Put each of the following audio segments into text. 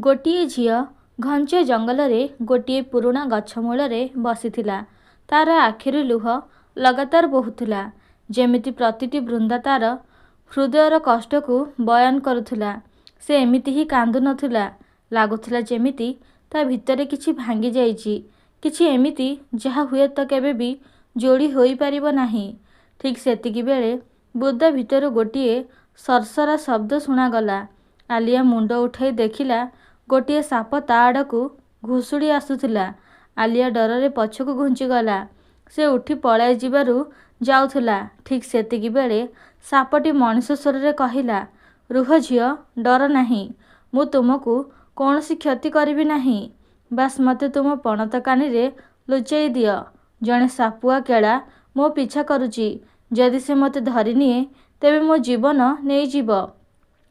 ଗୋଟିଏ ଝିଅ ଘଞ୍ଚ ଜଙ୍ଗଲରେ ଗୋଟିଏ ପୁରୁଣା ଗଛ ମୂଳରେ ବସିଥିଲା। ତା'ର ଆଖିରୁ ଲୁହ ଲଗାତାର ବୋହୁଥିଲା, ଯେମିତି ପ୍ରତିଟି ବୁନ୍ଦା ତା'ର ହୃଦୟର କଷ୍ଟକୁ ବୟାନ କରୁଥିଲା। ସେ ଏମିତି ହିଁ କାନ୍ଦୁନଥିଲା, ଲାଗୁଥିଲା ଯେମିତି ତା' ଭିତରେ କିଛି ଭାଙ୍ଗିଯାଇଛି, କିଛି ଏମିତି ଯାହା ହୁଏତ କେବେ ବି ଯୋଡ଼ି ହୋଇପାରିବ ନାହିଁ। ଠିକ୍ ସେତିକିବେଳେ ବୁଦା ଭିତରୁ ଗୋଟିଏ ସରସରା ଶବ୍ଦ ଶୁଣାଗଲା। ଆଲିଆ ମୁଣ୍ଡ ଉଠାଇ ଦେଖିଲା, ଗୋଟିଏ ସାପ ତା' ଆଡ଼କୁ ଘୁଷୁରି ଆସୁଥିଲା। ଆଲିଆ ଡରରେ ପଛକୁ ଘୁଞ୍ଚିଗଲା। ସେ ଉଠି ପଳାଇଯିବାରୁ ଯାଉଥିଲା, ଠିକ୍ ସେତିକିବେଳେ ସାପଟି ମଣିଷ ସ୍ୱରରେ କହିଲା, "ରୁହ ଝିଅ, ଡର ନାହିଁ। ମୁଁ ତୁମକୁ କୌଣସି କ୍ଷତି କରିବି ନାହିଁ। ବାସ୍ ମୋତେ ତୁମ ପଣତ କାନିରେ ଲୁଚାଇ ଦିଅ। ଜଣେ ସାପୁଆ କେଳା ମୋ ପିଛା କରୁଛି। ଯଦି ସେ ମୋତେ ଧରିନିଏ, ତେବେ ମୋ ଜୀବନ ନେଇଯିବ।"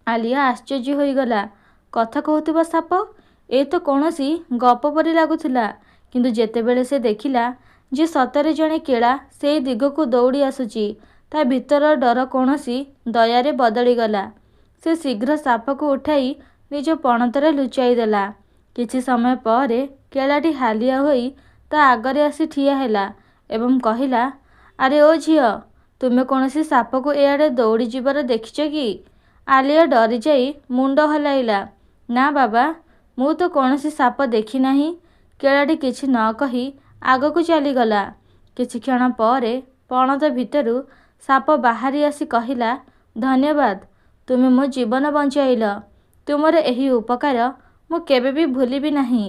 ଆଲିଆ ଆଶ୍ଚର୍ଯ୍ୟ ହୋଇଗଲା। କଥା କହୁଥିବା ସାପ! ଏ ତ କୌଣସି ଗପ ପରି ଲାଗୁଥିଲା। କିନ୍ତୁ ଯେତେବେଳେ ସେ ଦେଖିଲା ଯେ ସତରେ ଜଣେ କେଳା ସେଇ ଦିଗକୁ ଦୌଡ଼ି ଆସୁଛି, ତା' ଭିତରର ଡର କୌଣସି ଦୟାରେ ବଦଳିଗଲା। ସେ ଶୀଘ୍ର ସାପକୁ ଉଠାଇ ନିଜ ପଣତରେ ଲୁଚାଇଦେଲା। କିଛି ସମୟ ପରେ କେଳାଟି ହାଲିଆ ହୋଇ ତା' ଆଗରେ ଆସି ଠିଆ ହେଲା ଏବଂ କହିଲା, "ଆରେ ଓ ଝିଅ, ତୁମେ କୌଣସି ସାପକୁ ଏଆଡ଼େ ଦୌଡ଼ିଯିବାର ଦେଖିଛ କି?" ଆଲିଆ ଡରିଯାଇ ମୁଣ୍ଡ ହଲାଇଲା, "ନା ବାବା, ମୁଁ ତ କୌଣସି ସାପ ଦେଖିନାହିଁ।" କେଳାଟି କିଛି ନ କହି ଆଗକୁ ଚାଲିଗଲା। କିଛିକ୍ଷଣ ପରେ ପଣତ ଭିତରୁ ସାପ ବାହାରି ଆସି କହିଲା, "ଧନ୍ୟବାଦ, ତୁମେ ମୋ ଜୀବନ ବଞ୍ଚାଇଲ। ତୁମର ଏହି ଉପକାର ମୁଁ କେବେ ବି ଭୁଲିବି ନାହିଁ।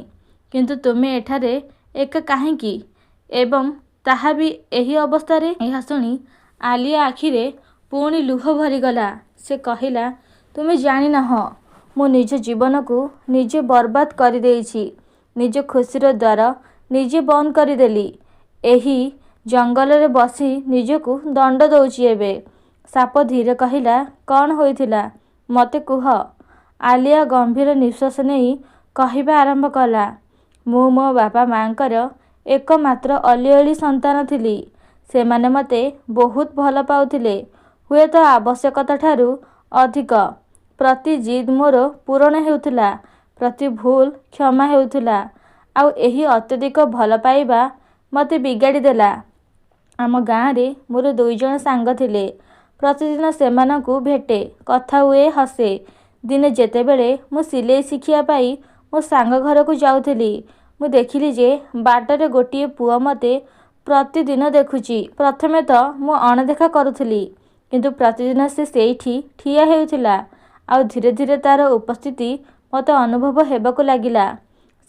କିନ୍ତୁ ତୁମେ ଏଠାରେ ଏକା କାହିଁକି, ଏବଂ ତାହା ବି ଏହି ଅବସ୍ଥାରେ?" ଏହା ଶୁଣି ଆଲିଆ ଆଖିରେ ପୁଣି ଲୁହ ଭରିଗଲା। ସେ କହିଲା, "ତୁମେ ଜାଣିନାହଁ, ମୁଁ ନିଜ ଜୀବନକୁ ନିଜେ ବରବାଦ କରିଦେଇଛି। ନିଜ ଖୁସିର ଦ୍ୱାର ନିଜେ ବନ୍ଦ କରିଦେଲି। ଏହି ଜଙ୍ଗଲରେ ବସି ନିଜକୁ ଦଣ୍ଡ ଦେଉଛି ଏବେ।" ସାପ ଧୀରେ କହିଲା, "କ'ଣ ହୋଇଥିଲା, ମୋତେ କୁହ।" ଆଲିଆ ଗମ୍ଭୀର ନିଃଶ୍ୱାସ ନେଇ କହିବା ଆରମ୍ଭ କଲା, "ମୁଁ ମୋ ବାପା ମାଆଙ୍କର ଏକମାତ୍ର ଅଲିଅଳି ସନ୍ତାନ ଥିଲି। ସେମାନେ ମୋତେ ବହୁତ ଭଲ ପାଉଥିଲେ, ହୁଏତ ଆବଶ୍ୟକତାଠାରୁ ଅଧିକ। ପ୍ରତି ଜିଦ୍ ମୋର ପୂରଣ ହେଉଥିଲା, ପ୍ରତି ଭୁଲ କ୍ଷମା ହେଉଥିଲା। ଆଉ ଏହି ଅତ୍ୟଧିକ ଭଲପାଇବା ମୋତେ ବିଗାଡ଼ି ଦେଲା। ଆମ ଗାଁରେ ମୋର ଦୁଇଜଣ ସାଙ୍ଗ ଥିଲେ। ପ୍ରତିଦିନ ସେମାନଙ୍କୁ ଭେଟେ, କଥା ହୁଏ, ହସେ। ଦିନେ ଯେତେବେଳେ ମୁଁ ସିଲେଇ ଶିଖିବା ପାଇଁ ମୋ ସାଙ୍ଗ ଘରକୁ ଯାଉଥିଲି, ମୁଁ ଦେଖିଲି ଯେ ବାଟରେ ଗୋଟିଏ ପୁଅ ମୋତେ ପ୍ରତିଦିନ ଦେଖୁଛି। ପ୍ରଥମେ ତ ମୁଁ ଅଣଦେଖା କରୁଥିଲି, କିନ୍ତୁ ପ୍ରତିଦିନ ସେ ସେଇଠି ଠିଆ ହେଉଥିଲା, ଆଉ ଧୀରେ ଧୀରେ ତା'ର ଉପସ୍ଥିତି ମୋତେ ଅନୁଭବ ହେବାକୁ ଲାଗିଲା।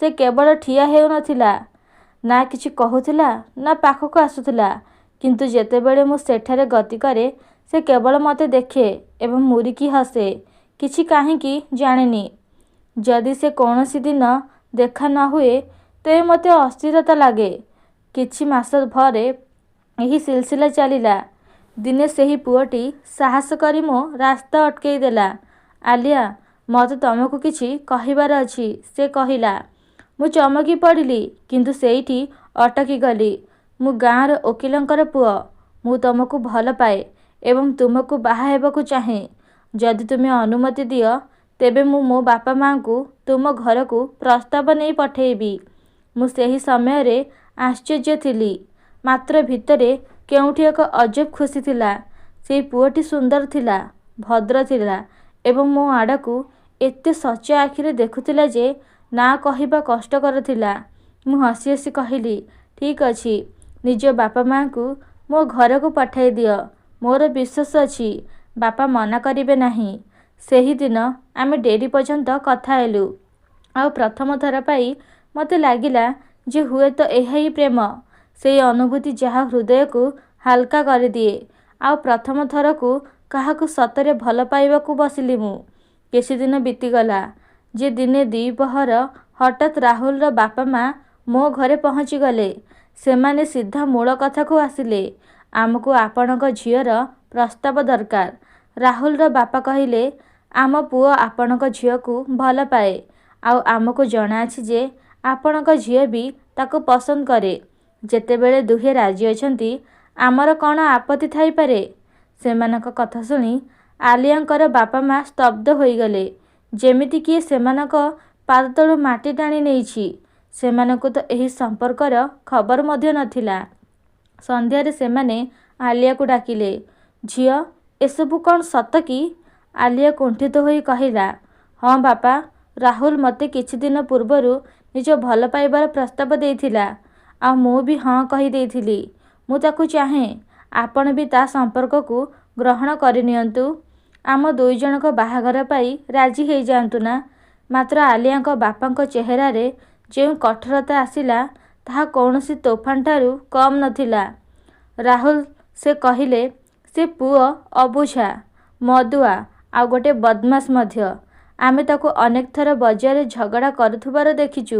ସେ କେବଳ ଠିଆ ହେଉନଥିଲା, ନା କିଛି କହୁଥିଲା, ନା ପାଖକୁ ଆସୁଥିଲା। କିନ୍ତୁ ଯେତେବେଳେ ମୁଁ ସେଠାରେ ଗତି କରେ, ସେ କେବଳ ମୋତେ ଦେଖେ ଏବଂ ମୁରୁକି ହସେ। କିଛି କାହିଁକି ଜାଣେନି। ଯଦି ସେ କୌଣସି ଦିନ ଦେଖା ନ ହୁଏ, ତେବେ ମୋତେ ଅସ୍ଥିରତା ଲାଗେ। କିଛି ମାସ ପରେ ଏହି ସିଲସିଲା ଚାଲିଲା। ଦିନେ ସେହି ପୁଅଟି ସାହସ କରି ମୋ ରାସ୍ତା ଅଟକାଇ ଦେଲା। 'ଆଲିଆ, ମୋତେ ତୁମକୁ କିଛି କହିବାର ଅଛି,' ସେ କହିଲା। ମୁଁ ଚମକି ପଡ଼ିଲି, କିନ୍ତୁ ସେଇଠି ଅଟକିଗଲି। 'ମୁଁ ଗାଁର ଓକିଲଙ୍କର ପୁଅ। ମୁଁ ତୁମକୁ ଭଲ ପାଏ ଏବଂ ତୁମକୁ ବାହା ହେବାକୁ ଚାହେଁ। ଯଦି ତୁମେ ଅନୁମତି ଦିଅ, ତେବେ ମୁଁ ମୋ ବାପା ମାଆଙ୍କୁ ତୁମ ଘରକୁ ପ୍ରସ୍ତାବ ନେଇ ପଠାଇବି।' ମୁଁ ସେହି ସମୟରେ ଆଶ୍ଚର୍ଯ୍ୟ ଥିଲି, ମାତ୍ର ଭିତରେ କେଉଁଠି ଏକ ଅଜବ ଖୁସି ଥିଲା। ସେଇ ପୁଅଟି ସୁନ୍ଦର ଥିଲା, ଭଦ୍ର ଥିଲା ଏବଂ ମୋ ଆଡ଼କୁ ଏତେ ସଚ୍ଚା ଆଖିରେ ଦେଖୁଥିଲା ଯେ ନା କହିବା କଷ୍ଟକର ଥିଲା। ମୁଁ ହସି ହସି କହିଲି, 'ଠିକ୍ ଅଛି, ନିଜ ବାପା ମାଆଙ୍କୁ ମୋ ଘରକୁ ପଠାଇ ଦିଅ। ମୋର ବିଶ୍ୱାସ ଅଛି, ବାପା ମନା କରିବେ ନାହିଁ।' ସେହିଦିନ ଆମେ ଡେରି ପର୍ଯ୍ୟନ୍ତ କଥା ହେଲୁ, ଆଉ ପ୍ରଥମ ଥର ପାଇଁ ମୋତେ ଲାଗିଲା ଯେ ହୁଏତ ଏହା ହିଁ ପ୍ରେମ, ସେଇ ଅନୁଭୂତି ଯାହା ହୃଦୟକୁ ହାଲୁକା କରିଦିଏ। ଆଉ ପ୍ରଥମ ଥରକୁ କାହାକୁ ସତରେ ଭଲ ପାଇବାକୁ ବସିଲି ମୁଁ। କିଛି ଦିନ ବିତିଗଲା ଯେ ଦିନେ ଦ୍ୱିପ୍ରହର ହଠାତ୍ ରାହୁଲର ବାପା ମାଆ ମୋ ଘରେ ପହଞ୍ଚିଗଲେ। ସେମାନେ ସିଧା ମୂଳ କଥାକୁ ଆସିଲେ, 'ଆମକୁ ଆପଣଙ୍କ ଝିଅର ପ୍ରସ୍ତାବ ଦରକାର।' ରାହୁଲର ବାପା କହିଲେ, 'ଆମ ପୁଅ ଆପଣଙ୍କ ଝିଅକୁ ଭଲପାଏ, ଆଉ ଆମକୁ ଜଣାଅଛି ଯେ ଆପଣଙ୍କ ଝିଅ ବି ତାକୁ ପସନ୍ଦ କରେ। ଯେତେବେଳେ ଦୁହେଁ ରାଜି ଅଛନ୍ତି, ଆମର କ'ଣ ଆପତ୍ତି ଥାଇପାରେ?' ସେମାନଙ୍କ କଥା ଶୁଣି ଆଲିଆଙ୍କର ବାପା ମାଆ ସ୍ତବ୍ଧ ହୋଇଗଲେ, ଯେମିତି କିଏ ସେମାନଙ୍କ ପାଦତଳୁ ମାଟି ଟାଣି ନେଇଛି। ସେମାନଙ୍କୁ ତ ଏହି ସମ୍ପର୍କର ଖବର ମଧ୍ୟ ନଥିଲା। ସନ୍ଧ୍ୟାରେ ସେମାନେ ଆଲିଆକୁ ଡାକିଲେ, ଝିଅ, ଏସବୁ କ'ଣ ସତ କି? ଆଲିଆ କୁଣ୍ଠିତ ହୋଇ କହିଲା, ହଁ ବାପା, ରାହୁଲ ମୋତେ କିଛିଦିନ ପୂର୍ବରୁ ନିଜ ଭଲପାଇବାର ପ୍ରସ୍ତାବ ଦେଇଥିଲା। ଆଉ ମୁଁ ବି ହଁ କହିଦେଇଥିଲି। ମୁଁ ତାକୁ ଚାହେଁ, ଆପଣ ବି ତା ସମ୍ପର୍କକୁ ଗ୍ରହଣ କରିନିଅନ୍ତୁ। ଆମ ଦୁଇଜଣଙ୍କ ବାହାଘର ପାଇଁ ରାଜି ହେଇଯାଆନ୍ତୁ ନା। ମାତ୍ର ଆଲିଆଙ୍କ ବାପାଙ୍କ ଚେହେରାରେ ଯେଉଁ କଠୋରତା ଆସିଲା, ତାହା କୌଣସି ତୋଫାନଠାରୁ କମ୍ ନଥିଲା। ରାହୁଲ, ସେ କହିଲେ, ସେ ପୁଅ ଅବୁଝା, ମଦୁଆ, ଆଉ ଗୋଟେ ବଦମାସ ମଧ୍ୟ। ଆମେ ତାକୁ ଅନେକ ଥର ବଜାରରେ ଝଗଡ଼ା କରୁଥିବାର ଦେଖିଛୁ।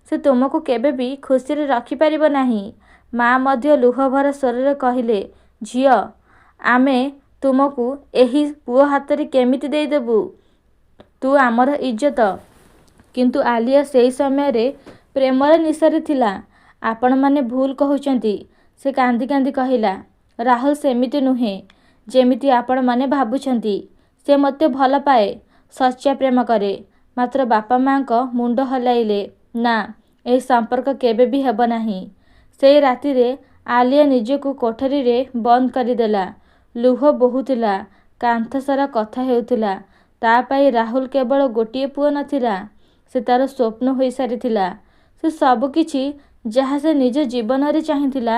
ସେ ତୁମକୁ କେବେବି ଖୁସିରେ ରଖିପାରିବ ନାହିଁ। ମା ମଧ୍ୟ ଲୁହଭରା ସ୍ୱରରେ କହିଲେ, ଝିଅ, ଆମେ ତୁମକୁ ଏହି ପୁଅ ହାତରେ କେମିତି ଦେଇଦେବୁ? ତୁ ଆମର ଇଜ୍ଜତ। କିନ୍ତୁ ଆଲିଆ ସେହି ସମୟରେ ପ୍ରେମର ନିଶାରେ ଥିଲା। ଆପଣମାନେ ଭୁଲ କହୁଛନ୍ତି, ସେ କାନ୍ଦି କାନ୍ଦି କହିଲା, ରାହୁଲ ସେମିତି ନୁହେଁ, ଯେମିତି ଆପଣମାନେ ଭାବୁଛନ୍ତି। ସେ ମୋତେ ଭଲପାଏ, ସଚ୍ଚା ପ୍ରେମ କରେ। ମାତ୍ର ବାପା ମାଙ୍କ ମୁଣ୍ଡ ହଲାଇଲେ, ନା, ଏହି ସମ୍ପର୍କ କେବେବି ହେବ ନାହିଁ। ସେଇ ରାତିରେ ଆଲିଆ ନିଜକୁ କୋଠରୀରେ ବନ୍ଦ କରିଦେଲା। ଲୁହ ବୋହୁଥିଲା, କାନ୍ଥ ସାରା କଥା ହେଉଥିଲା। ତା ପାଇଁ ରାହୁଲ କେବଳ ଗୋଟିଏ ପୁଅ ନଥିଲା, ସେ ତା'ର ସ୍ୱପ୍ନ ହୋଇସାରିଥିଲା। ସେ ସବୁକିଛି ଯାହା ସେ ନିଜ ଜୀବନରେ ଚାହିଁଥିଲା।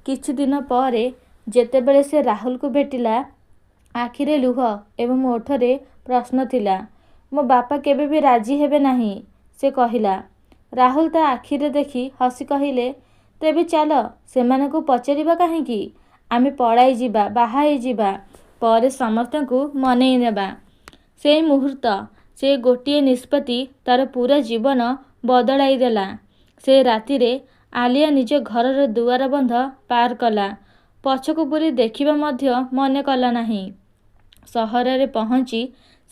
କିଛିଦିନ ପରେ ଯେତେବେଳେ ସେ ରାହୁଲକୁ ଭେଟିଲା, ଆଖିରେ ଲୁହ ଏବଂ ଓଠରେ ପ୍ରଶ୍ନ ଥିଲା। ମୋ ବାପା କେବେବି ରାଜି ହେବେ ନାହିଁ, ସେ କହିଲା। ରାହୁଲ ତା ଆଖିରେ ଦେଖି ହସି କହିଲେ, ତେବେ ଚାଲ, ସେମାନଙ୍କୁ ପଚାରିବା କାହିଁକି? ଆମେ ପଳାଇଯିବା, ବାହା ହେଇଯିବା, ପରେ ସମସ୍ତଙ୍କୁ ମନେଇ ନେବା। ସେଇ ମୁହୂର୍ତ୍ତ, ସେଇ ଗୋଟିଏ ନିଷ୍ପତ୍ତି ତା'ର ପୂରା ଜୀବନ ବଦଳାଇଦେଲା। ସେ ରାତିରେ ଆଲିଆ ନିଜ ଘରର ଦୁଆରବନ୍ଧ ପାର କଲା, ପଛକୁ ବୁଲି ଦେଖିବା ମଧ୍ୟ ମନେ କଲା ନାହିଁ। ସହରରେ ପହଞ୍ଚି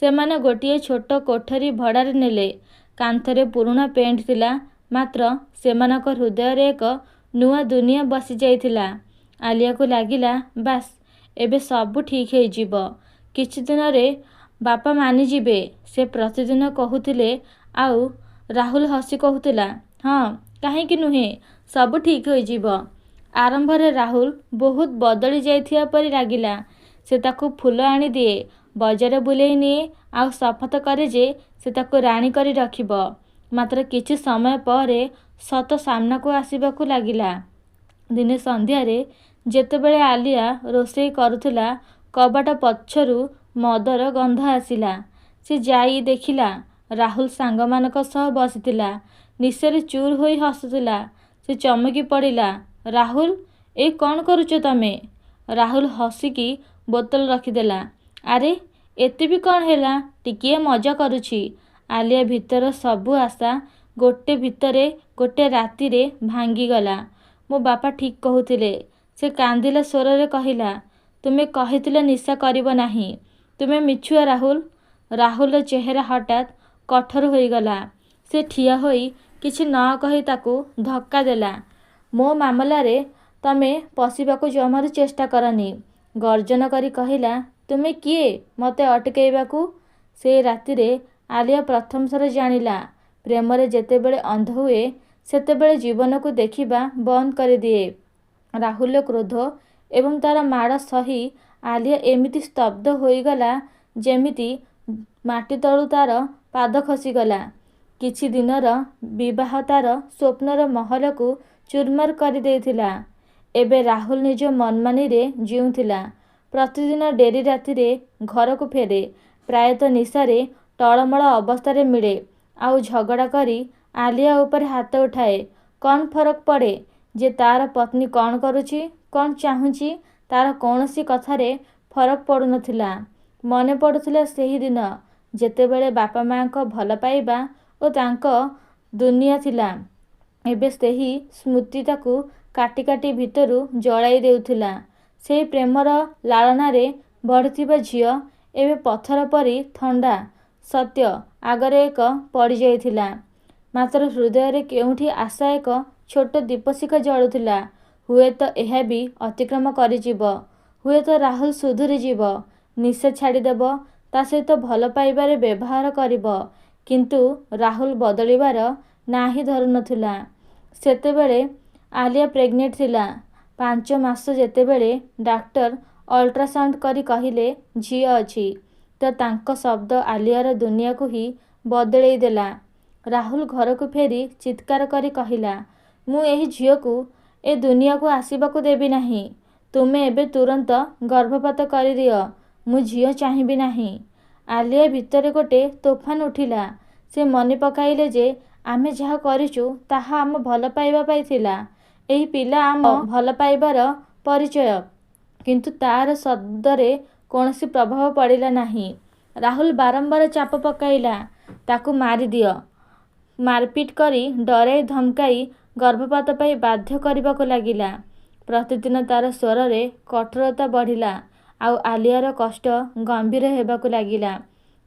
ସେମାନେ ଗୋଟିଏ ଛୋଟ କୋଠରୀ ଭଡ଼ାରେ ନେଲେ। କାନ୍ଥରେ ପୁରୁଣା ପେଣ୍ଟ ଥିଲା, ମାତ୍ର ସେମାନଙ୍କ ହୃଦୟରେ ଏକ ନୂଆ ଦୁନିଆ ବସିଯାଇଥିଲା। ଆଲିଆକୁ ଲାଗିଲା, ବାସ୍, ଏବେ ସବୁ ଠିକ୍ ହେଇଯିବ। କିଛିଦିନରେ ବାପା ମାନିଯିବେ। ସେ ପ୍ରତିଦିନ କହୁଥିଲେ, ଆଉ ରାହୁଲ ହସି କହୁଥିଲା, ହଁ, କାହିଁକି ନୁହେଁ, ସବୁ ଠିକ୍ ହୋଇଯିବ। ଆରମ୍ଭରେ ରାହୁଲ ବହୁତ ବଦଳି ଯାଇଥିବା ପରି ଲାଗିଲା। ସେ ତାକୁ ଫୁଲ ଆଣିଦିଏ, ବଜାର ବୁଲେଇ ନିଏ, ଆଉ ଶପଥ କରେ ଯେ ସେ ତାକୁ ରାଣୀ କରି ରଖିବ। ମାତ୍ର କିଛି ସମୟ ପରେ ସତ ସାମ୍ନାକୁ ଆସିବାକୁ ଲାଗିଲା। ଦିନେ ସନ୍ଧ୍ୟାରେ ଯେତେବେଳେ ଆଲିଆ ରୋଷେଇ କରୁଥିଲା, କବାଟ ପଛରୁ ମଦର ଗନ୍ଧ ଆସିଲା। ସେ ଯାଇ ଦେଖିଲା, ରାହୁଲ ସାଙ୍ଗମାନଙ୍କ ସହ ବସିଥିଲା, ନିଶାରେ ଚୁର୍ ହୋଇ ହସୁଥିଲା। ସେ ଚମକି ପଡ଼ିଲା, ରାହୁଲ, ଏ କ'ଣ କରୁଛ ତମେ? ରାହୁଲ ହସିକି ବୋତଲ ରଖିଦେଲା। ଆରେ, ଏତେ ବି କ'ଣ ହେଲା, ଟିକିଏ ମଜା କରୁଛି। ଆଲିଆ ଭିତର ସବୁ ଆଶା ଗୋଟେ ଭିତରେ ଗୋଟେ ରାତିରେ ଭାଙ୍ଗିଗଲା। ମୋ ବାପା ଠିକ୍ କହୁଥିଲେ, ସେ କାନ୍ଦିଲା ସ୍ୱରରେ କହିଲା, ତୁମେ କହିଥିଲ ନିଶା କରିବ ନାହିଁ। ତୁମେ ମିଛୁଆ ରାହୁଲ। ରାହୁଲର ଚେହେରା ହଠାତ୍ କଠୋର ହୋଇଗଲା। ସେ ଠିଆ ହୋଇ କିଛି ନ କହି ତାକୁ ଧକ୍କା ଦେଲା। ମୋ ମାମଲାରେ ତମେ ପଶିବାକୁ ଜମାରୁ ଚେଷ୍ଟା କରନି, ଗର୍ଜନ କରି କହିଲା, ତୁମେ କିଏ ମୋତେ ଅଟକାଇବାକୁ? ସେଇ ରାତିରେ ଆଲିଆ ପ୍ରଥମ ଥର ଜାଣିଲା, ପ୍ରେମରେ ଯେତେବେଳେ ଅନ୍ଧ ହୁଏ, ସେତେବେଳେ ଜୀବନକୁ ଦେଖିବା ବନ୍ଦ କରିଦିଏ। ରାହୁଲର କ୍ରୋଧ ଏବଂ ତା'ର ମାଡ଼ ସହି ଆଲିଆ ଏମିତି ସ୍ତବ୍ଧ ହୋଇଗଲା, ଯେମିତି ମାଟି ତଳୁ ତା'ର ପାଦ ଖସିଗଲା। କିଛି ଦିନର ବିବାହ ତା'ର ସ୍ୱପ୍ନର ମହଲକୁ ଚୁରମାର କରିଦେଇଥିଲା। ଏବେ ରାହୁଲ ନିଜ ମନମାନିରେ ଜିଉଁଥିଲା। ପ୍ରତିଦିନ ଡେରି ରାତିରେ ଘରକୁ ଫେରେ, ପ୍ରାୟତଃ ନିଶାରେ ଟଳମଳ ଅବସ୍ଥାରେ ମିଳେ, ଆଉ ଝଗଡ଼ା କରି ଆଲିଆ ଉପରେ ହାତ ଉଠାଏ। କ'ଣ ଫରକ ପଡ଼େ ଯେ ତା'ର ପତ୍ନୀ କ'ଣ କରୁଛି, କ'ଣ ଚାହୁଁଛି? ତା'ର କୌଣସି କଥାରେ ଫରକ ପଡ଼ୁନଥିଲା। ମନେ ପଡ଼ୁଥିଲା ସେହି ଦିନ, ଯେତେବେଳେ ବାପା ମାଙ୍କ ଭଲପାଇବା ଓ ତାଙ୍କ ଦୁନିଆ ଥିଲା। ଏବେ ସେହି ସ୍ମୃତି ତାକୁ କାଟି କାଟି ଭିତରୁ ଜଳାଇ ଦେଉଥିଲା। ସେଇ ପ୍ରେମର ଲାଳନାରେ ବଢ଼ିଥିବା ଝିଅ ଏବେ ପଥର ପରି ଥଣ୍ଡା ସତ୍ୟ ଆଗରେ ଏକ ପଡ଼ିଯାଇଥିଲା। ମାତ୍ର ହୃଦୟରେ କେଉଁଠି ଆଶା ଏକ ଛୋଟ ଦୀପଶିଖା ଜଳୁଥିଲା। ହୁଏତ ଏହା ବି ଅତିକ୍ରମ କରିଯିବ। ହୁଏତ ରାହୁଲ ସୁଧୁରିଯିବ, ନିଶା ଛାଡ଼ିଦେବ, ତା ସହିତ ଭଲପାଇବାରେ ବ୍ୟବହାର କରିବ। କିନ୍ତୁ ରାହୁଲ ବଦଳିବାର ନାଁ ହିଁ ଧରୁନଥିଲା। ସେତେବେଳେ ଆଲିଆ ପ୍ରେଗନେଣ୍ଟ ଥିଲା 5 ମାସ। ଯେତେବେଳେ ଡାକ୍ତର ଅଲଟ୍ରାସାଉଣ୍ଡ କରି କହିଲେ ଝିଅ ଅଛି, ତ ତାଙ୍କ ଶବ୍ଦ ଆଲିଆର ଦୁନିଆକୁ ହିଁ ବଦଳେଇ ଦେଲା। ରାହୁଲ ଘରକୁ ଫେରି ଚିତ୍କାର କରି କହିଲା, "ମୁଁ ଏହି ଝିଅକୁ ଏ ଦୁନିଆକୁ ଆସିବାକୁ ଦେବି ନାହିଁ। ତୁମେ ଏବେ ତୁରନ୍ତ ଗର୍ଭପାତ କରିଦିଅ। ମୁଁ ଝିଅ ଚାହିଁବି ନାହିଁ।" ଆଲିଆ ଭିତରେ ଗୋଟେ ତୋଫାନ ଉଠିଲା। ସେ ମନେ ପକାଇଲେ ଯେ ଆମେ ଯାହା କରିଛୁ ତାହା ଆମ ଭଲପାଇବା ପାଇଁ ଥିଲା। ଏହି ପିଲା ଆମ ଭଲପାଇବାର ପରିଚୟ। କିନ୍ତୁ ତା'ର ଶବ୍ଦରେ କୌଣସି ପ୍ରଭାବ ପଡ଼ିଲା ନାହିଁ। ରାହୁଲ ବାରମ୍ବାର ଚାପ ପକାଇଲା, ତାକୁ ମାରିଦିଅ। ମାରପିଟ କରି ଡରାଇ ଧମକାଇ ଗର୍ଭପାତ ପାଇଁ ବାଧ୍ୟ କରିବାକୁ ଲାଗିଲା। ପ୍ରତିଦିନ ତା'ର ସ୍ୱରରେ କଠୋରତା ବଢ଼ିଲା, ଆଉ ଆଲିଆର କଷ୍ଟ ଗମ୍ଭୀର ହେବାକୁ ଲାଗିଲା।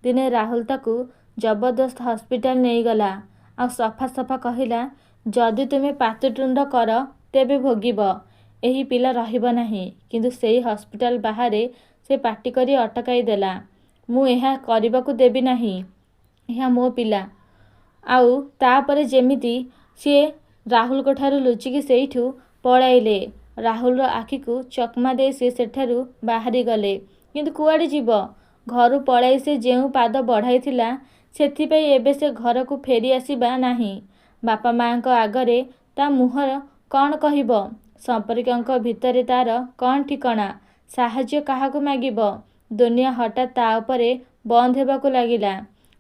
ଦିନେ ରାହୁଲ ତାକୁ ଜବରଦସ୍ତ ହସ୍ପିଟାଲ ନେଇଗଲା ଆଉ ସଫା ସଫା କହିଲା, ଯଦି ତୁମେ ପାଟିତୁଣ୍ଡ କର, ତେବେ ଭୋଗିବ। ଏହି ପିଲା ରହିବ ନାହିଁ। କିନ୍ତୁ ସେଇ ହସ୍ପିଟାଲ ବାହାରେ ସେ ପାଟି କରି ଅଟକାଇ ଦେଲା, "ମୁଁ ଏହା କରିବାକୁ ଦେବି ନାହିଁ। ଏହା ମୋ ପିଲା।" ଆଉ ତା'ପରେ ଯେମିତି ସିଏ ରାହୁଲଙ୍କଠାରୁ ଲୁଚିକି ସେଇଠୁ ପଳାଇଲେ। ରାହୁଲର ଆଖିକୁ ଚକମା ଦେଇ ସେ ସେଠାରୁ ବାହାରିଗଲେ। କିନ୍ତୁ କୁଆଡ଼େ ଯିବ? ଘରୁ ପଳାଇ ସେ ଯେଉଁ ପାଦ ବଢ଼ାଇଥିଲା, ସେଥିପାଇଁ ଏବେ ସେ ଘରକୁ ଫେରିଆସିବ ନାହିଁ। ବାପା ମାଆଙ୍କ ଆଗରେ ତା' ମୁହଁ କ'ଣ କହିବ? ସମ୍ପର୍କୀୟଙ୍କ ଭିତରେ ତା'ର କ'ଣ ଠିକଣା? ସାହାଯ୍ୟ କାହାକୁ ମାଗିବ? ଦୁନିଆ ହଠାତ୍ ତା' ଉପରେ ବନ୍ଦ ହେବାକୁ ଲାଗିଲା।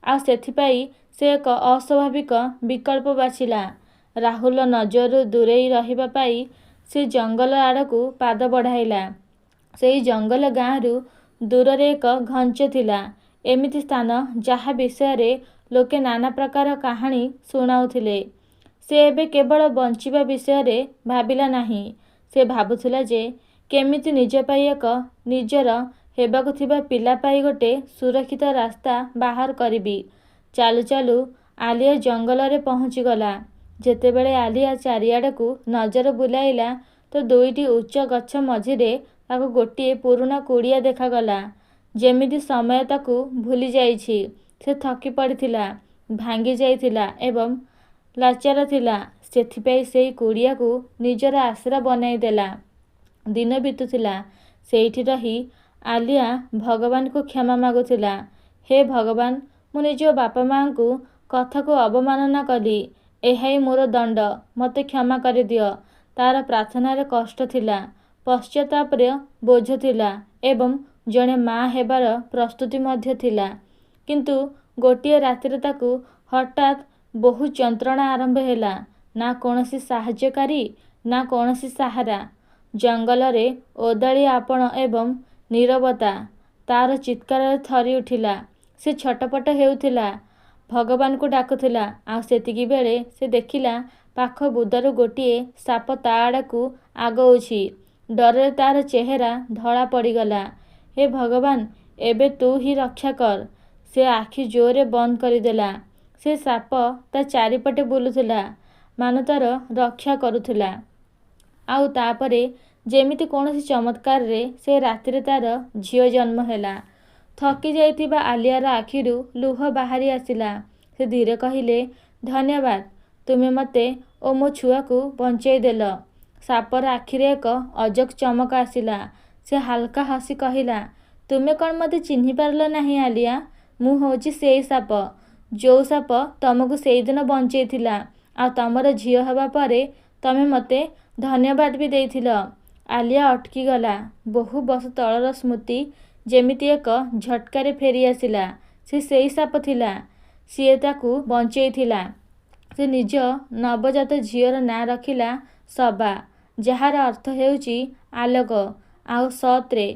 ଆଉ ସେଥିପାଇଁ ସେ ଏକ ଅସ୍ୱାଭାବିକ ବିକଳ୍ପ ବାଛିଲା। ରାହୁଲର ନଜରରୁ ଦୂରେଇ ରହିବା ପାଇଁ ସେ ଜଙ୍ଗଲ ଆଡ଼କୁ ପାଦ ବଢ଼ାଇଲା। ସେଇ ଜଙ୍ଗଲ ଗାଁରୁ ଦୂରରେ ଏକ ଘଞ୍ଚ ଥିଲା। ଏମିତି ସ୍ଥାନ ଯାହା ବିଷୟରେ ଲୋକେ ନାନା ପ୍ରକାର କାହାଣୀ ଶୁଣାଉଥିଲେ। ସେ ଏବେ କେବଳ ବଞ୍ଚିବା ବିଷୟରେ ଭାବିଲା ନାହିଁ। ସେ ଭାବୁଥିଲା ଯେ କେମିତି ନିଜ ପାଇଁ ଏକ ନିଜର ହେବାକୁ ଥିବା ପିଲା ପାଇଁ ଗୋଟେ ସୁରକ୍ଷିତ ରାସ୍ତା ବାହାର କରିବି। ଚାଲୁ ଚାଲୁ ଆଲିଆ ଜଙ୍ଗଲରେ ପହଞ୍ଚିଗଲା। ଯେତେବେଳେ ଆଲିଆ ଚାରିଆଡ଼କୁ ନଜର ବୁଲାଇଲା, ତ ଦୁଇଟି ଉଚ୍ଚ ଗଛ ମଝିରେ ତାକୁ ଗୋଟିଏ ପୁରୁଣା କୁଡ଼ିଆ ଦେଖାଗଲା, ଯେମିତି ସମୟ ତାକୁ ଭୁଲିଯାଇଛି। ସେ ଥକି ପଡ଼ିଥିଲା, ଭାଙ୍ଗି ଯାଇଥିଲା ଏବଂ ଲାଚାର ଥିଲା। ସେଥିପାଇଁ ସେଇ କୁଡ଼ିଆକୁ ନିଜର ଆଶ୍ରା ବନାଇଦେଲା। ଦିନ ବିତୁଥିଲା। ସେଇଠି ରହି ଆଲିଆ ଭଗବାନଙ୍କୁ କ୍ଷମା ମାଗୁଥିଲା, "ହେ ଭଗବାନ, ମୁଁ ନିଜ ବାପା ମାଆଙ୍କ କଥାକୁ ଅବମାନନା କଲି। ଏହା ହିଁ ମୋର ଦଣ୍ଡ। ମୋତେ କ୍ଷମା କରିଦିଅ।" ତା'ର ପ୍ରାର୍ଥନାରେ କଷ୍ଟ ଥିଲା, ପଶ୍ଚାତାପର ବୋଝ ଥିଲା ଏବଂ ଜଣେ ମା' ହେବାର ପ୍ରସ୍ତୁତି ମଧ୍ୟ ଥିଲା। କିନ୍ତୁ ଗୋଟିଏ ରାତିରେ ତାକୁ ହଠାତ୍ ବହୁ ଯନ୍ତ୍ରଣା ଆରମ୍ଭ ହେଲା। ନା କୌଣସି ସାହାଯ୍ୟକାରୀ, ନା କୌଣସି ସାହାରା। ଜଙ୍ଗଲରେ ଓଦାଳିଆପଣ ଏବଂ ନୀରବତା ତା'ର ଚିତ୍କାରରେ ଥରି ଉଠିଲା। ସେ ଛଟପଟ ହେଉଥିଲା, ଭଗବାନଙ୍କୁ ଡାକୁଥିଲା, ଆଉ ସେତିକିବେଳେ ସେ ଦେଖିଲା ପାଖ ବୁଦାରୁ ଗୋଟିଏ ସାପ ତା' ଆଡ଼କୁ ଆଗଉଛି। ଡରରେ ତା'ର ଚେହେରା ଧଳା ପଡ଼ିଗଲା। "ହେ ଭଗବାନ, ଏବେ ତୁ ହିଁ ରକ୍ଷା କର।" ସେ ଆଖି ଜୋରରେ ବନ୍ଦ କରିଦେଲା। ସେ ସାପ ତା' ଚାରିପଟେ ବୁଲୁଥିଲା, ମାନ ତା'ର ରକ୍ଷା କରୁଥିଲା। ଆଉ ତା'ପରେ ଯେମିତି କୌଣସି ଚମତ୍କାରରେ ସେ ରାତିରେ ତା'ର ଝିଅ ଜନ୍ମ ହେଲା। ଥକି ଯାଇଥିବା ଆଲିଆର ଆଖିରୁ ଲୁହ ବାହାରି ଆସିଲା। ସେ ଧୀରେ କହିଲେ, "ଧନ୍ୟବାଦ, ତୁମେ ମୋତେ ଓ ମୋ ଛୁଆକୁ ବଞ୍ଚାଇଦେଲ।" ସାପର ଆଖିରେ ଏକ ଅଜବ ଚମକ ଆସିଲା। ସେ ହାଲକା ହସି କହିଲା, "ତୁମେ କ'ଣ ମୋତେ ଚିହ୍ନିପାରିଲ ନାହିଁ ଆଲିଆ? ମୁଁ ହେଉଛି ସେଇ ସାପ, ଯୋଉ ସାପ ତମକୁ ସେଇଦିନ ବଞ୍ଚେଇଥିଲା, ଆଉ ତମର ଝିଅ ହେବା ପରେ ତମେ ମୋତେ ଧନ୍ୟବାଦ ବି ଦେଇଥିଲ।" ଆଲିଆ ଅଟକିଗଲା। ବହୁ ବର୍ଷ ତଳର ସ୍ମୃତି ଯେମିତି ଏକ ଝଟକାରେ ଫେରିଆସିଲା। ସେ ସେଇ ସାପ ଥିଲା, ଯିଏ ତାକୁ ବଞ୍ଚେଇଥିଲା। ସେ ନିଜ ନବଜାତ ଝିଅର ନାଁ ରଖିଲା ସବା, ଯାହାର ଅର୍ଥ ହେଉଛି ଆଲୋକ। ଆଉ ସତରେ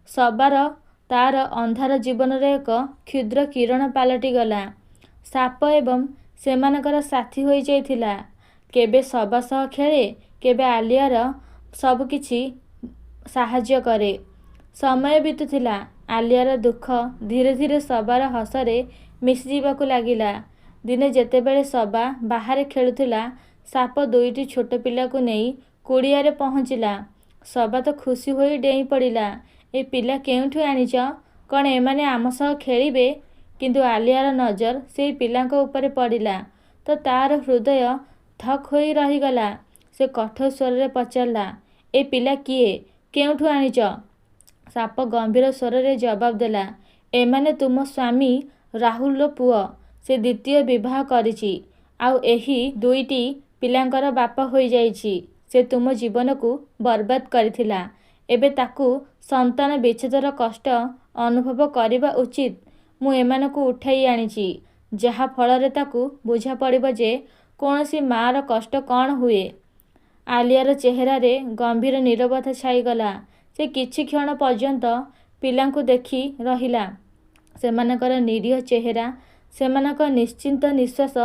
ସବାର ତା'ର ଅନ୍ଧାର ଜୀବନରେ ଏକ କ୍ଷୁଦ୍ର କିରଣ ପାଲଟିଗଲା। ସାପ ଏବେ ସେମାନଙ୍କର ସାଥୀ ହୋଇଯାଇଥିଲା। କେବେ ସବା ସହ ଖେଳେ, କେବେ ଆଲିଆର ସବୁକିଛି ସାହାଯ୍ୟ କରେ। ସମୟ ବିତୁଥିଲା। ଆଲିଆର ଦୁଃଖ ଧୀରେ ଧୀରେ ସବାର ହସରେ ମିଶିଯିବାକୁ ଲାଗିଲା। ଦିନେ ଯେତେବେଳେ ସବା ବାହାରେ ଖେଳୁଥିଲା, ସାପ ଦୁଇଟି ଛୋଟ ପିଲାକୁ ନେଇ କୁଡ଼ିଆରେ ପହଞ୍ଚିଲା। ସବା ତ ଖୁସି ହୋଇ ଡେଇଁ ପଡ଼ିଲା, "ଏ ପିଲା କେଉଁଠୁ ଆଣିଛ? କ'ଣ ଏମାନେ ଆମ ସହ ଖେଳିବେ?" କିନ୍ତୁ ଆଲିଆର ନଜର ସେଇ ପିଲାଙ୍କ ଉପରେ ପଡ଼ିଲା ତ ତା'ର ହୃଦୟ ଥକ୍ ହୋଇ ରହିଗଲା। ସେ କଠୋର ସ୍ୱରରେ ପଚାରିଲା, "ଏ ପିଲା କିଏ? କେଉଁଠୁ ଆଣିଛ?" ସାପ ଗମ୍ଭୀର ସ୍ୱରରେ ଜବାବ ଦେଲା, "ଏମାନେ ତୁମ ସ୍ୱାମୀ ରାହୁଲର ପୁଅ। ସେ ଦ୍ୱିତୀୟ ବିବାହ କରିଛି, ଆଉ ଏହି ଦୁଇଟି ପିଲାଙ୍କର ବାପ ହୋଇଯାଇଛି। ସେ ତୁମ ଜୀବନକୁ ବରବାଦ କରିଥିଲା। ଏବେ ତାକୁ ସନ୍ତାନ ବିଚ୍ଛେଦର କଷ୍ଟ ଅନୁଭବ କରିବା ଉଚିତ। ମୁଁ ଏମାନଙ୍କୁ ଉଠାଇ ଆଣିଛି, ଯାହା ଫଳରେ ତାକୁ ବୁଝାପଡ଼ିବ ଯେ କୌଣସି ମାଆର କଷ୍ଟ କ'ଣ ହୁଏ।" ଆଲିଆର ଚେହେରାରେ ଗମ୍ଭୀର ନୀରବତା ଛାଇଗଲା। ସେ କିଛି କ୍ଷଣ ପର୍ଯ୍ୟନ୍ତ ପିଲାଙ୍କୁ ଦେଖି ରହିଲା, ସେମାନଙ୍କର ନିରୀହ ଚେହେରା, ସେମାନଙ୍କ ନିଶ୍ଚିନ୍ତ ନିଶ୍ୱାସ।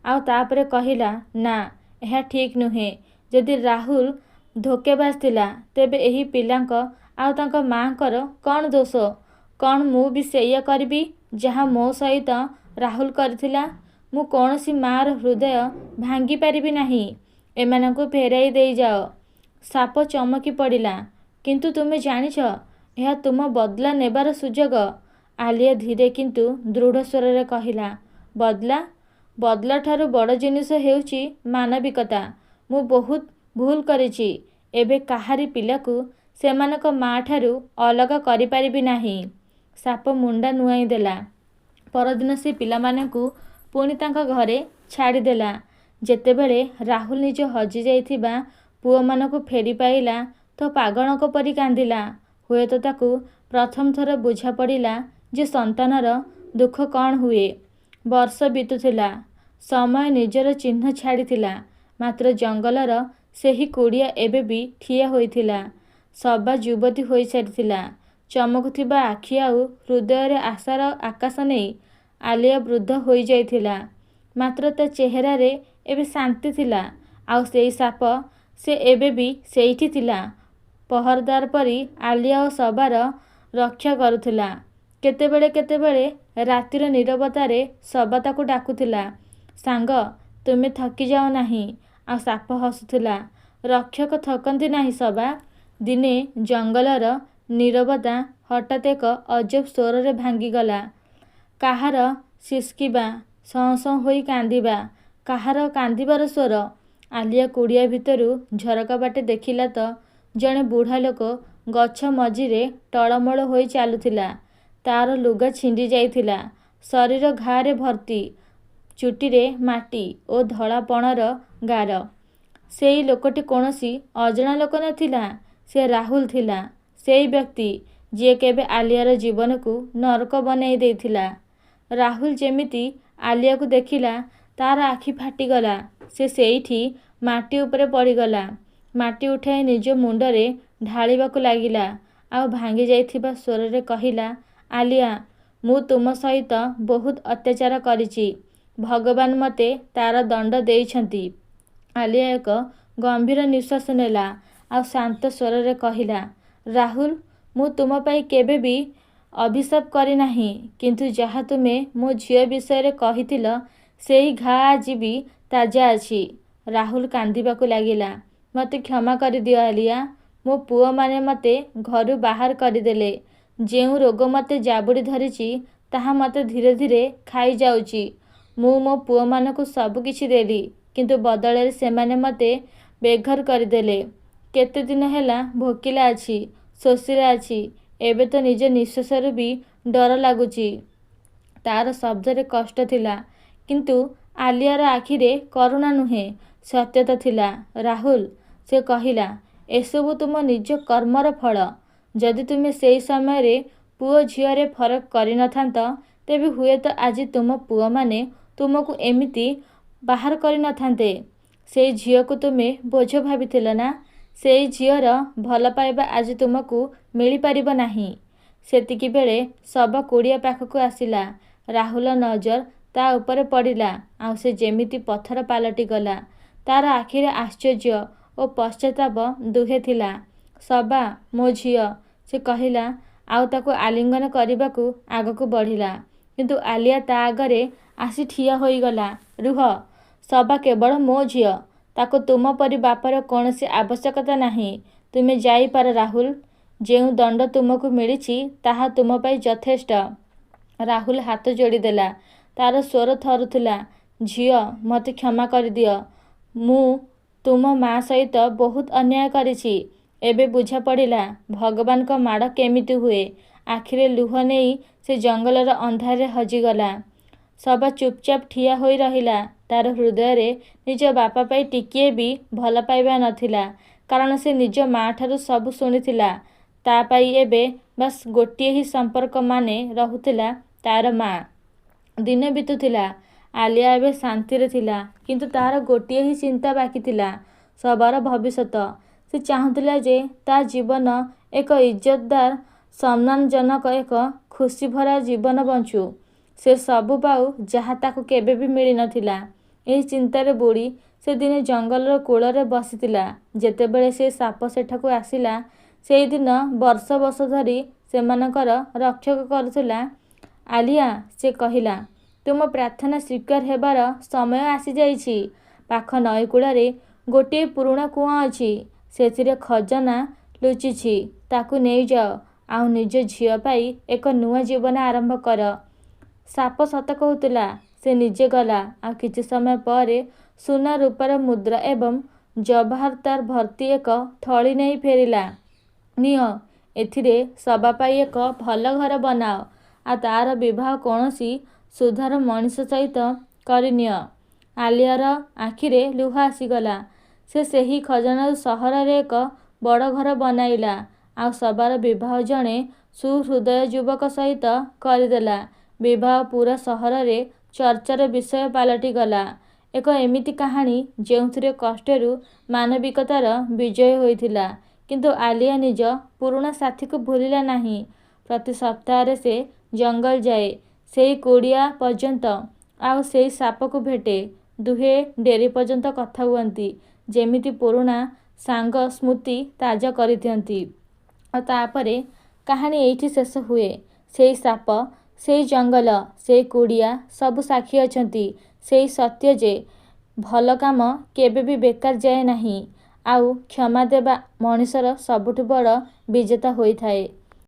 ଆଉ ତା'ପରେ କହିଲା, "ନା, ଏହା ଠିକ୍ ନୁହେଁ। ଯଦି ରାହୁଲ ଧୋକେବାଜ ଥିଲା, ତେବେ ଏହି ପିଲାଙ୍କ ଆଉ ତାଙ୍କ ମାଆଙ୍କର କ'ଣ ଦୋଷ? କ'ଣ ମୁଁ ବି ସେଇଆ କରିବି ଯାହା ମୋ ସହିତ ରାହୁଲ କରିଥିଲା? ମୁଁ କୌଣସି ମାଆର ହୃଦୟ ଭାଙ୍ଗିପାରିବି ନାହିଁ। ଏମାନଙ୍କୁ ଫେରାଇ ଦେଇଯାଅ।" ସାପ ଚମକି ପଡ଼ିଲା। "କିନ୍ତୁ ତୁମେ ଜାଣିଛ, ଏହା ତୁମ ବଦଲା ନେବାର ସୁଯୋଗ," ଆଲିଆ ଧୀରେ କିନ୍ତୁ ଦୃଢ଼ ସ୍ୱରରେ କହିଲା। "ବଦଲା? ବଦଲାଠାରୁ ବଡ଼ ଜିନିଷ ହେଉଛି ମାନବିକତା। ମୁଁ ବହୁତ ଭୁଲ କରିଛି। ଏବେ କାହାରି ପିଲାକୁ ସେମାନଙ୍କ ମାଆଠାରୁ ଅଲଗା କରିପାରିବି ନାହିଁ।" ସାପ ମୁଣ୍ଡ ନୁଆଁଇ ଦେଲା। ପରଦିନ ସେ ପିଲାମାନଙ୍କୁ ପୁଣି ତାଙ୍କ ଘରେ ଛାଡ଼ିଦେଲା। ଯେତେବେଳେ ରାହୁଲ ନିଜ ହଜିଯାଇଥିବା ପୁଅମାନଙ୍କୁ ଫେରି ପାଇଲା ତ ପାଗଳଙ୍କ ପରି କାନ୍ଦିଲା। ହୁଏତ ତାକୁ ପ୍ରଥମ ଥର ବୁଝାପଡ଼ିଲା ଯେ ସନ୍ତାନର ଦୁଃଖ କ'ଣ ହୁଏ। ବର୍ଷ ବିତୁଥିଲା। ସମୟ ନିଜର ଚିହ୍ନ ଛାଡ଼ିଥିଲା। ମାତ୍ର ଜଙ୍ଗଲର ସେହି କୁଡ଼ିଆ ଏବେ ବି ଠିଆ ହୋଇଥିଲା। ସବା ଯୁବତୀ ହୋଇସାରିଥିଲା, ଚମକୁଥିବା ଆଖି ଆଉ ହୃଦୟରେ ଆଶାର ଆକାଶ ନେଇ। ଆଲିଆ ବୃଦ୍ଧ ହୋଇଯାଇଥିଲା, ମାତ୍ର ତା' ଚେହେରାରେ ଏବେ ଶାନ୍ତି ଥିଲା। ଆଉ ସେଇ ସାପ, ସେ ଏବେ ବି ସେଇଠି ଥିଲା, ପହରାଦାର ପରି ଆଲିଆ ଓ ସବାର ରକ୍ଷା କରୁଥିଲା। କେତେବେଳେ କେତେବେଳେ ରାତିର ନୀରବତାରେ ସବା ତାକୁ ଡାକୁଥିଲା, "ସାଙ୍ଗ, ତୁମେ ଥକି ଯାଅ ନାହିଁ।" ଆଉ ସାପ ହସୁଥିଲା, "ରକ୍ଷକ ଥକନ୍ତି ନାହିଁ, ସବା।" ଦିନେ ଜଙ୍ଗଲର ନୀରବତା ହଠାତ୍ ଏକ ଅଜବ ସ୍ୱରରେ ଭାଙ୍ଗିଗଲା। କାହାର ସିସକିବା, ସଁ ସଁ ହୋଇ କାନ୍ଦିବା, କାହାର କାନ୍ଦିବାର ସ୍ୱର। ଆଲିଆ କୁଡ଼ିଆ ଭିତରୁ ଝରକା ବାଟେ ଦେଖିଲା ତ ଜଣେ ବୁଢ଼ା ଲୋକ ଗଛ ମଝିରେ ଟଳମଳ ହୋଇ ଚାଲୁଥିଲା। ତା'ର ଲୁଗା ଛିଣ୍ଡି ଯାଇଥିଲା, ଶରୀର ଘା'ରେ ଭର୍ତ୍ତି, ଚୁଟିରେ ମାଟି ଓ ଧଳା ପଣର ଗାର। ସେଇ ଲୋକଟି କୌଣସି ଅଜଣା ଲୋକ ନଥିଲା। ସେ ରାହୁଲ ଥିଲା, ସେଇ ବ୍ୟକ୍ତି ଯିଏ କେବେ ଆଲିଆର ଜୀବନକୁ ନରକ ବନାଇ ଦେଇଥିଲା। ରାହୁଲ ଯେମିତି ଆଲିଆକୁ ଦେଖିଲା, ତା'ର ଆଖି ଫାଟିଗଲା। ସେ ସେଇଠି ମାଟି ଉପରେ ପଡ଼ିଗଲା। ମାଟି ଉଠାଇ ନିଜ ମୁଣ୍ଡରେ ଢାଳିବାକୁ ଲାଗିଲା ଆଉ ଭାଙ୍ଗିଯାଇଥିବା ସ୍ୱରରେ କହିଲା, "ଆଲିଆ, ମୁଁ ତୁମ ସହିତ ବହୁତ ଅତ୍ୟାଚାର କରିଛି। ଭଗବାନ ମୋତେ ତା'ର ଦଣ୍ଡ ଦେଇଛନ୍ତି।" ଆଲିଆ ଏକ ଗମ୍ଭୀର ନିଶ୍ୱାସ ନେଲା ଆଉ ଶାନ୍ତ ସ୍ୱରରେ କହିଲା, "ରାହୁଲ, ମୁଁ ତୁମ ପାଇଁ କେବେ ବି ଅଭିଶାପ କରିନାହିଁ। କିନ୍ତୁ ଯାହା ତୁମେ ମୋ ଝିଅ ବିଷୟରେ କହିଥିଲ, ସେଇ ଘା ଆଜି ବି ତାଜା ଅଛି।" ରାହୁଲ କାନ୍ଦିବାକୁ ଲାଗିଲା। "ମୋତେ କ୍ଷମା କରିଦିଅ, ଆଲିଆ। ମୋ ପୁଅମାନେ ମୋତେ ଘରୁ ବାହାର କରିଦେଲେ। ଯେଉଁ ରୋଗ ମୋତେ ଜାବୁଡ଼ି ଧରିଛି, ତାହା ମୋତେ ଧୀରେ ଧୀରେ ଖାଇଯାଉଛି। ମୁଁ ମୋ ପୁଅମାନଙ୍କୁ ସବୁକିଛି ଦେଲି, କିନ୍ତୁ ବଦଳରେ ସେମାନେ ମୋତେ ବେଘର କରିଦେଲେ। କେତେ ଦିନ ହେଲା ଭୋକିଲା ଅଛି, ଶୋଷିଲା ଅଛି। ଏବେ ତ ନିଜ ନିଶ୍ୱାସରୁ ବି ଡର ଲାଗୁଛି।" ତା'ର ଶବ୍ଦରେ କଷ୍ଟ ଥିଲା, କିନ୍ତୁ ଆଲିଆର ଆଖିରେ କରୁଣା ନୁହେଁ, ସତ୍ୟତା ଥିଲା। "ରାହୁଲ," ସେ କହିଲା, "ଏସବୁ ତୁମ ନିଜ କର୍ମର ଫଳ। ଯଦି ତୁମେ ସେଇ ସମୟରେ ପୁଅ ଝିଅରେ ଫରକ କରିନଥାନ୍ତ, ତେବେ ହୁଏତ ଆଜି ତୁମ ପୁଅମାନେ ତୁମକୁ ଏମିତି ବାହାର କରିନଥାନ୍ତେ। ସେଇ ଝିଅକୁ ତୁମେ ବୋଝ ଭାବିଥିଲ ନା? ସେଇ ଝିଅର ଭଲପାଇବା ଆଜି ତୁମକୁ ମିଳିପାରିବ ନାହିଁ।" ସେତିକିବେଳେ ସବା କୁଡ଼ିଆ ପାଖକୁ ଆସିଲା। ରାହୁଲର ନଜର ତା' ଉପରେ ପଡ଼ିଲା ଆଉ ସେ ଯେମିତି ପଥର ପାଲଟିଗଲା। ତା'ର ଆଖିରେ ଆଶ୍ଚର୍ଯ୍ୟ ଓ ପଶ୍ଚାତାପ ଦୁହେଁ ଥିଲା। "ସବା, ମୋ ଝିଅ," ସେ କହିଲା ଆଉ ତାକୁ ଆଲିଙ୍ଗନ କରିବାକୁ ଆଗକୁ ବଢ଼ିଲା। କିନ୍ତୁ ଆଲିଆ ତା' ଆଗରେ ଆସି ଠିଆ ହୋଇଗଲା। "ରୁହ। ସବା କେବଳ ମୋ ଝିଅ। ତାକୁ ତୁମ ପରି ବାପର କୌଣସି ଆବଶ୍ୟକତା ନାହିଁ। ତୁମେ ଯାଇପାର, ରାହୁଲ। ଯେଉଁ ଦଣ୍ଡ ତୁମକୁ ମିଳିଛି, ତାହା ତୁମ ପାଇଁ ଯଥେଷ୍ଟ।" ରାହୁଲ ହାତ ଯୋଡ଼ିଦେଲା। ତା'ର ସ୍ୱର ଥରୁଥିଲା, "ଝିଅ, ମୋତେ କ୍ଷମା କରିଦିଅ। ମୁଁ ତୁମ ମା' ସହିତ ବହୁତ ଅନ୍ୟାୟ କରିଛି। ଏବେ ବୁଝାପଡ଼ିଲା, ଭଗବାନଙ୍କ ମାଡ଼ କେମିତି ହୁଏ।" ଆଖିରେ ଲୁହ ନେଇ ସେ ଜଙ୍ଗଲର ଅନ୍ଧାରରେ ହଜିଗଲା। ସବା ଚୁପଚାପ ଠିଆ ହୋଇ ରହିଲା। ତା'ର ହୃଦୟରେ ନିଜ ବାପା ପାଇଁ ଟିକିଏ ବି ଭଲପାଇବା ନଥିଲା, କାରଣ ସେ ନିଜ ମା'ଠାରୁ ସବୁ ଶୁଣିଥିଲା। ତା' ପାଇଁ ଏବେ ବାସ୍ ଗୋଟିଏ ହିଁ ସମ୍ପର୍କ ମାନେ ରହୁଥିଲା ତା'ର ମା'। ଦିନ ବିତୁଥିଲା। ଆଲିଆ ଏବେ ଶାନ୍ତିରେ ଥିଲା। କିନ୍ତୁ ତା'ର ଗୋଟିଏ ହିଁ ଚିନ୍ତା ବାକି ଥିଲା ସବାର ଭବିଷ୍ୟତ। ସେ ଚାହୁଁଥିଲା ଯେ ତା' ଜୀବନ ଏକ ଇଜ୍ଜତଦାର, ସମ୍ମାନଜନକ ଏକ ଖୁସିଭରା ଜୀବନ ବଞ୍ଚୁ। ସେ ସବୁ ପାଉ ଯାହା ତାକୁ କେବେ ବି ମିଳିନଥିଲା। ଏହି ଚିନ୍ତାରେ ବୁଡ଼ି ସେ ଦିନେ ଜଙ୍ଗଲର କୂଳରେ ବସିଥିଲା, ଯେତେବେଳେ ସେହି ସାପ ସେଠାକୁ ଆସିଲା। ସେଇଦିନ ବର୍ଷ ବର୍ଷ ଧରି ସେମାନଙ୍କର ରକ୍ଷକ କରୁଥିଲା। "ଆଲିଆ," ସେ କହିଲା, "ତୁମ ପ୍ରାର୍ଥନା ସ୍ୱୀକାର ହେବାର ସମୟ ଆସିଯାଇଛି। ପାଖ ନଈକୂଳରେ ଗୋଟିଏ ପୁରୁଣା କୂଅ ଅଛି। ସେଥିରେ ଖଜାନା ଲୁଚିଛି। ତାକୁ ନେଇଯାଅ, ଆଉ ନିଜ ଝିଅ ପାଇଁ ଏକ ନୂଆ ଜୀବନ ଆରମ୍ଭ କର।" ସାପ ସତ କହୁଥିଲା। ସେ ନିଜେ ଗଲା, ଆଉ କିଛି ସମୟ ପରେ ସୁନା ରୂପାର ମୁଦ୍ରା ଏବଂ ଜବାହରାତରେ ଭର୍ତ୍ତି ଏକ ଥଳି ନେଇ ଫେରିଲା। "ନିଅ, ଏଥିରେ ସବା ପାଇଁ ଏକ ଭଲ ଘର ବନାଅ, ଆଉ ତା'ର ବିବାହ କୌଣସି ସୁଧାର ମଣିଷ ସହିତ କରିନିଅ।" ଆଲିଆର ଆଖିରେ ଲୁହ ଆସିଗଲା। ସେ ସେହି ଖଜାନାରୁ ସହରରେ ଏକ ବଡ଼ ଘର ବନାଇଲା, ଆଉ ସବାର ବିବାହ ଜଣେ ସୁହୃଦୟ ଯୁବକ ସହିତ କରିଦେଲା। ବିବାହ ପୂରା ସହରରେ ଚର୍ଚ୍ଚାର ବିଷୟ ପାଲଟିଗଲା। ଏକ ଏମିତି କାହାଣୀ, ଯେଉଁଥିରେ କଷ୍ଟରୁ ମାନବିକତାର ବିଜୟ ହୋଇଥିଲା। କିନ୍ତୁ ଆଲିଆ ନିଜ ପୁରୁଣା ସାଥୀକୁ ଭୁଲିଲା ନାହିଁ। ପ୍ରତି ସପ୍ତାହରେ ସେ ଜଙ୍ଗଲ ଯାଏ, ସେଇ କୁଡ଼ିଆ ପର୍ଯ୍ୟନ୍ତ, ଆଉ ସେଇ ସାପକୁ ଭେଟେ। ଦୁହେଁ ଡେରି ପର୍ଯ୍ୟନ୍ତ କଥା ହୁଅନ୍ତି, ଯେମିତି ପୁରୁଣା ସାଙ୍ଗ ସ୍ମୃତି ତାଜା କରିଦିଅନ୍ତି। ଆଉ ତା'ପରେ କାହାଣୀ ଏଇଠି ଶେଷ ହୁଏ। ସେଇ ସାପ, ସେଇ ଜଙ୍ଗଲ, ସେଇ କୁଡ଼ିଆ ସବୁ ସାକ୍ଷୀ ଅଛନ୍ତି ସେଇ ସତ୍ୟ ଯେ, ଭଲ କାମ କେବେ ବି ବେକାର ଯାଏ ନାହିଁ, ଆଉ କ୍ଷମା ଦେବା ମଣିଷର ସବୁଠୁ ବଡ଼ ବିଜେତା ହୋଇଥାଏ।